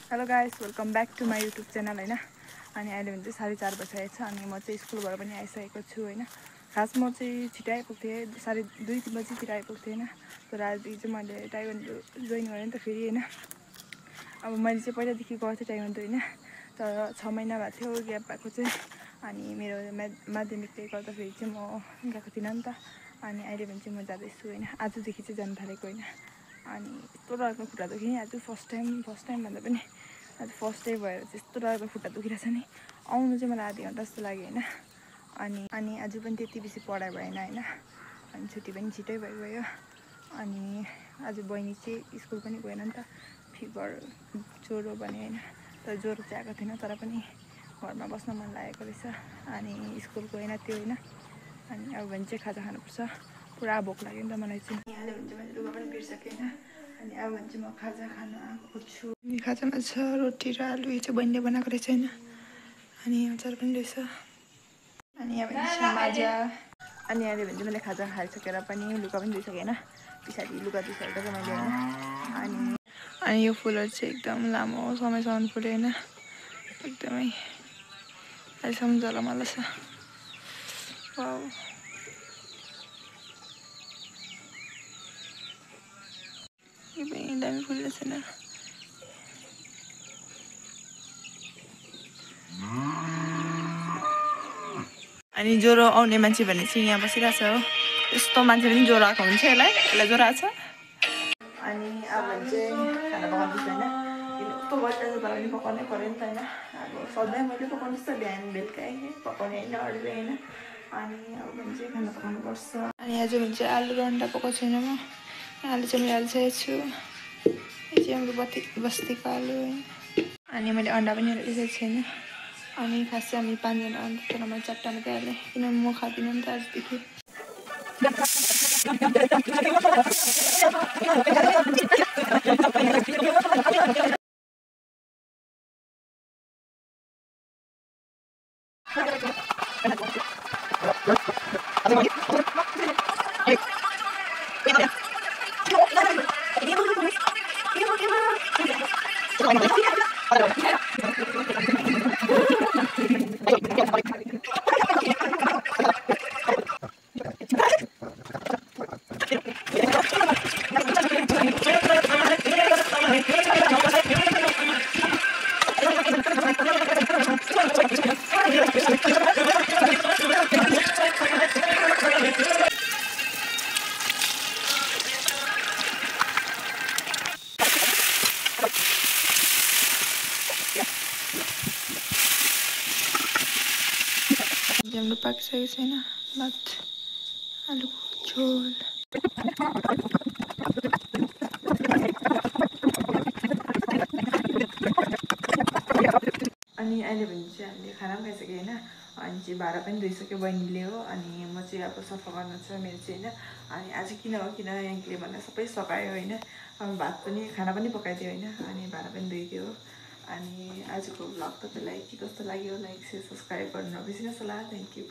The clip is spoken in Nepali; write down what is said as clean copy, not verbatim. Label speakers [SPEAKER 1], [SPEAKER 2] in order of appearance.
[SPEAKER 1] Hello guys, welcome back to my YouTube channel होइन। अनि अहिले भने चाहिँ 4:30 भइसकेको छ अनि म चाहिँ स्कुलबाट पनि आइसकेको छु होइन। खास म चाहिँ छिटो आइपुग्थेँ, 2:30 बजीतिर आइपुग्थेँ होइन। तर आजदेखि चाहिँ मैले ताइक्वान्डो जोइन गरेँ नि त फेरि होइन। अब मैले चाहिँ पहिलादेखि गर्थेँ ताइक्वान्डो होइन, तर 6 महिना भएको थियो ग्याप भएको चाहिँ। अनि मेरो माध्यमिकले गर्दाखेरि चाहिँ म गएको थिइनँ नि त। अनि अहिले भने चाहिँ म जाँदैछु होइन, आजदेखि चाहिँ जानु थालेको होइन। अनि यस्तो डरको खुट्टा दुख्यो नि आज फर्स्ट टाइम भन्दा पनि आज फर्स्ट डे भएर चाहिँ यस्तो डरको खुट्टा दुखिरहेछ नि। आउनु चाहिँ मलाई आधी घन्टा जस्तो लाग्यो होइन। अनि आज पनि त्यति बेसी पढाइ भएन होइन। अनि छुट्टी पनि छिटै भइगयो। अनि आज बहिनी चाहिँ स्कुल पनि गएन नि त, फिभर ज्वरो भने होइन। तर ज्वरो चाहिँ आएको थिएन, तर पनि घरमा बस्न मन लागेको रहेछ। अनि स्कुल गएन त्यो होइन। अनि अब भने चाहिँ खाजा खानुपर्छ, पुरा भोक लाग्यो नि त मलाई चाहिँ। अहिले भने चाहिँ मैले लुगा पनि बिर्सकेँ होइन। अनि अब भने चाहिँ म खाजा खान आएको छु। अनि खाजामा छ रोटी र आलु, यो चाहिँ बहिनीले बनाएको रहेछ होइन। अनि अचार पनि रहेछ। अनि अब माजा। अनि अहिले भने चाहिँ मैले खाजा खाइसकेर पनि लुगा पनि धुइसकेँ होइन। पछाडि लुगा धुइसकेको चाहिँ मैले होइन। अनि यो फुलहरू चाहिँ एकदम लामो समयसम्म फुल्यो होइन, एकदमै अहिलेसम्म झलमल छ। वाउ, यो पनि दामी फुलिरहेछ होइन। अनि ज्वरो आउने मान्छे भने चाहिँ यहाँ बसिरहेको छ हो। यस्तो मान्छे पनि ज्वरो आएको हुन्छ यसलाई ज्वरो आएको छ। अनि अब भने चाहिँ खाना पकाउँदैछु होइन। कस्तो गरिरहेछ तर पनि पकाउनै पऱ्यो नि त होइन। अब सधैँ मैले पकाउँदैछु त, बिहान बेलुकै पकाउने होइन अरूले होइन। अनि अब भने चाहिँ खाना पकाउनुपर्छ। अनि आज भने चाहिँ आलु र अन्डा पकाएको छैन म, आलु चाहिँ मैले हालिसकेको छु। यो चाहिँ हाम्रो बस्तीको आलु होइन। अनि मैले अन्डा पनि हालिसकेको छैन। अनि खास चाहिँ हामी 5 जना अन्त, तर मैले 4टा मात्रै हालेँ किनभने म खाँदिनँ नि त आजदेखि। हाम्रो पाकिसकेको छैन भात, आलुको झोल। अनि अहिले भने चाहिँ हामीले खाना पनि खाइसक्यो होइन। अनि चाहिँ भाँडा पनि धोइसक्यो बहिनीले हो। अनि म चाहिँ अब सफा गर्नु छ मेरो चाहिँ होइन। अनि आज किन यहाँले भनेर सबै सकायो होइन। अब भात पनि खाना पनि पकाइदियो होइन। अनि भाँडा पनि धोइदियो। अनि आजको भ्लग तपाईँलाई के कस्तो लाग्यो, लाइक शेयर सब्सक्राइब गर्नु नबिर्सिनुहोस् होला। Thank you.